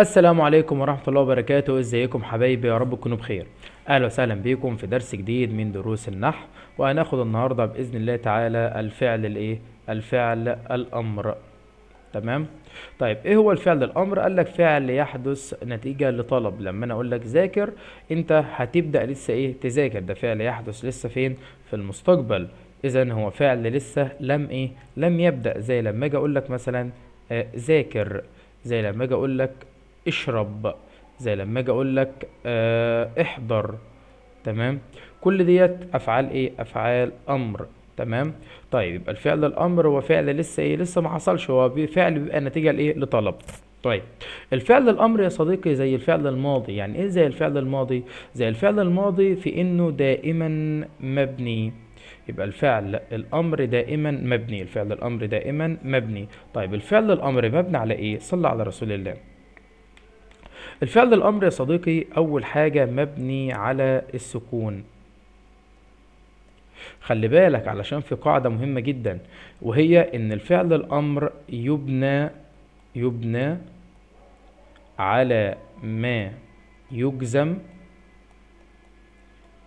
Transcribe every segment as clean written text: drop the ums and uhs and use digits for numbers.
السلام عليكم ورحمة الله وبركاته. ازيكم حبايبي؟ يا رب تكونوا بخير. اهلا وسهلا بكم في درس جديد من دروس النحو، وهناخد النهاردة بإذن الله تعالى الفعل الايه؟ الفعل الأمر. تمام؟ طيب ايه هو الفعل الأمر؟ قال لك فعل يحدث نتيجة لطلب. لما انا اقول لك ذاكر، انت هتبدأ لسه ايه؟ تذاكر. ده فعل يحدث لسه فين؟ في المستقبل. اذا هو فعل لسه لم ايه؟ لم يبدأ. زي لما اجي اقول لك مثلا ذاكر، زي لما اجي اقول لك اشرب، زي لما اجي اقول لك احضر. تمام؟ كل ديت افعال ايه؟ افعال امر. تمام؟ طيب يبقى الفعل الامر هو فعل لسه ايه؟ لسه ما حصلش، هو فعل بيبقى نتيجة لايه؟ لطلب. طيب الفعل الامر يا صديقي زي الفعل الماضي. يعني ايه زي الفعل الماضي؟ زي الفعل الماضي في انه دائما مبني. يبقى الفعل الامر دائما مبني، الفعل الامر دائما مبني. طيب الفعل الامر مبني على ايه؟ صلى على رسول الله. الفعل الامر يا صديقي اول حاجة مبني على السكون. خلي بالك علشان في قاعدة مهمة جدا، وهي ان الفعل الامر يبنى على ما يجزم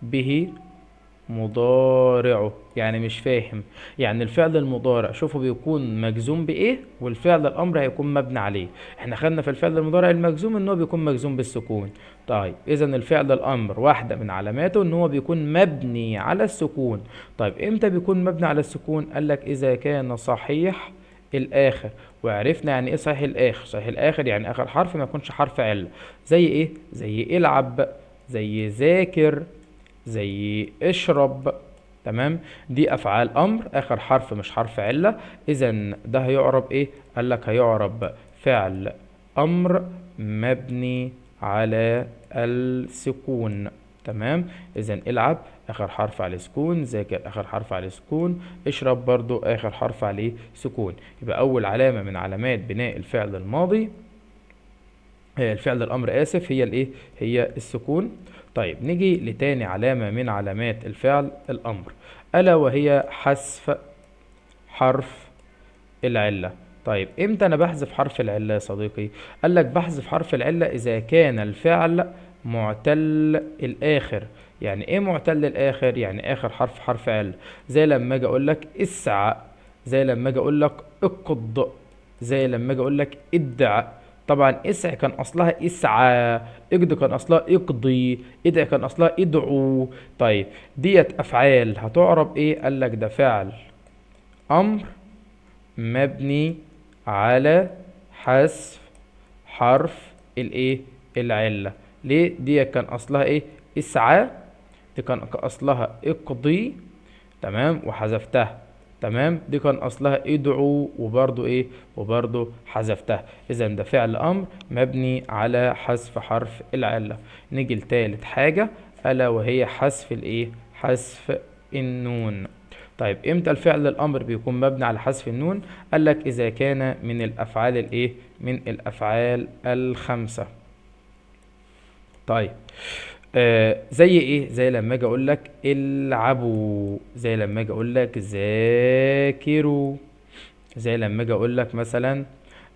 به مضارعه. يعني مش فاهم، يعني الفعل المضارع شوفوا بيكون مجزوم بايه، والفعل الامر هيكون مبني عليه. احنا خدنا في الفعل المضارع المجزوم ان هو بيكون مجزوم بالسكون. طيب اذا الفعل الامر واحده من علاماته ان هو بيكون مبني على السكون. طيب امتى بيكون مبني على السكون؟ قال لك اذا كان صحيح الاخر. وعرفنا يعني ايه صحيح الاخر. صحيح الاخر يعني اخر حرف ما يكونش حرف عله. زي ايه؟ زي العب، زي ذاكر، زي اشرب. تمام؟ دي افعال امر، اخر حرف مش حرف عله. اذا ده هيعرب ايه؟ قال لك هيعرب فعل امر مبني على السكون. تمام؟ اذا العب اخر حرف عليه سكون، ذاكر اخر حرف عليه سكون، اشرب برضو اخر حرف عليه سكون. يبقى اول علامه من علامات بناء الفعل الماضي، الفعل الامر اسف، هي الايه؟ هي السكون. طيب نيجي لتاني علامة من علامات الفعل الامر، الا وهي حذف حرف العلة. طيب امتى انا بحذف حرف العلة يا صديقي؟ قال لك بحذف حرف العلة اذا كان الفعل معتل الاخر. يعني ايه معتل الاخر؟ يعني اخر حرف حرف علة. زي لما اجي اقول لك اسعى، زي لما اجي اقول لك اقض، زي لما اجي اقول لك ادع. طبعا اسع كان اصلها اسعى، اقض كان اصلها اقضي، ادع كان اصلها ادعو. طيب ديت افعال هتعرب ايه؟ قال لك ده فعل امر مبني على حذف حرف الايه؟ العله. ليه؟ ديت كان اصلها ايه؟ اسعى، دي كان اصلها اقضي، تمام، وحذفتها. تمام، دي كان اصلها ادعو وبرضو ايه؟ وبرضو حذفتها. اذا ده فعل امر مبني على حذف حرف العله. نيجي لتالت حاجه، الا وهي حذف الايه؟ حذف النون. طيب امتى الفعل الامر بيكون مبني على حذف النون؟ قال لك اذا كان من الافعال الايه؟ من الافعال الخمسه. طيب زي ايه؟ زي لما اجي اقول لك العبوا، زي لما اجي اقول لك ذاكروا، زي لما اجي اقول لك مثلا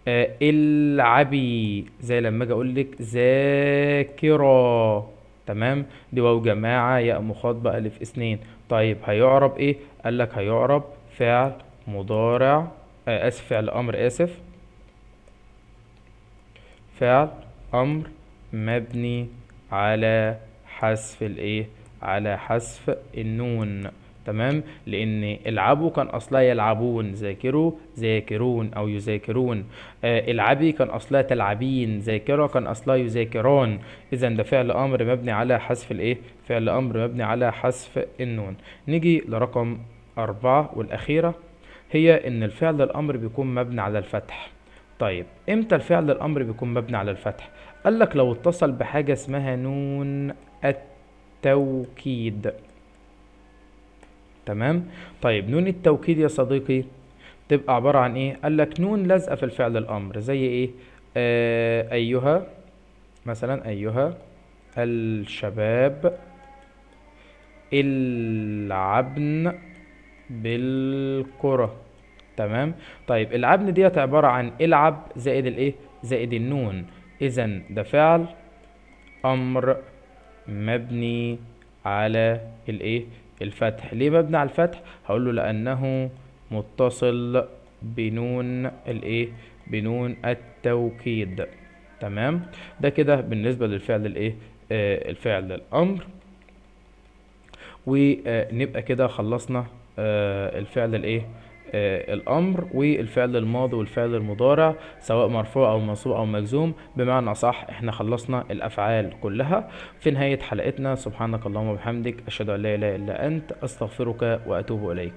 العبي، زي لما اجي اقول لك ذاكرة. تمام، دي واو جماعة، ياء مخاطبة، ألف اثنين. طيب هيعرب ايه؟ قال لك هيعرب فعل مضارع، اسف، فعل امر، اسف، فعل امر مبني على حذف الايه؟ على حذف النون. تمام، لان العبوا كان اصلها يلعبون، ذاكروا ذاكرون او يذاكرون، العبي كان اصلها تلعبين، ذاكرة كان اصلها يذاكران. اذا ده فعل امر مبني على حذف الايه؟ فعل امر مبني على حذف النون. نيجي لرقم 4 والاخيرة، هي ان الفعل الامر بيكون مبني على الفتح. طيب امتى الفعل الامر بيكون مبني على الفتح؟ قال لك لو اتصل بحاجة اسمها نون التوكيد. تمام؟ طيب نون التوكيد يا صديقي تبقى عبارة عن ايه؟ قال لك نون لازقة في الفعل الامر. زي ايه؟ ايها مثلا، ايها الشباب العبن بالكرة. تمام؟ طيب العبن ديت عبارة عن العب زائد الايه؟ زائد النون. اذا ده فعل امر مبني على الايه؟ الفتح. ليه مبني على الفتح؟ هقول له لانه متصل بنون الايه؟ بنون التوكيد. تمام، ده كده بالنسبة للفعل الايه؟ الفعل الامر. ونبقى كده خلصنا الفعل الايه؟ الامر والفعل الماضي والفعل المضارع سواء مرفوع او منصوب او مجزوم. بمعنى صح احنا خلصنا الافعال كلها. في نهاية حلقتنا، سبحانك اللهم وبحمدك، اشهد ان لا اله الا انت، استغفرك واتوب اليك.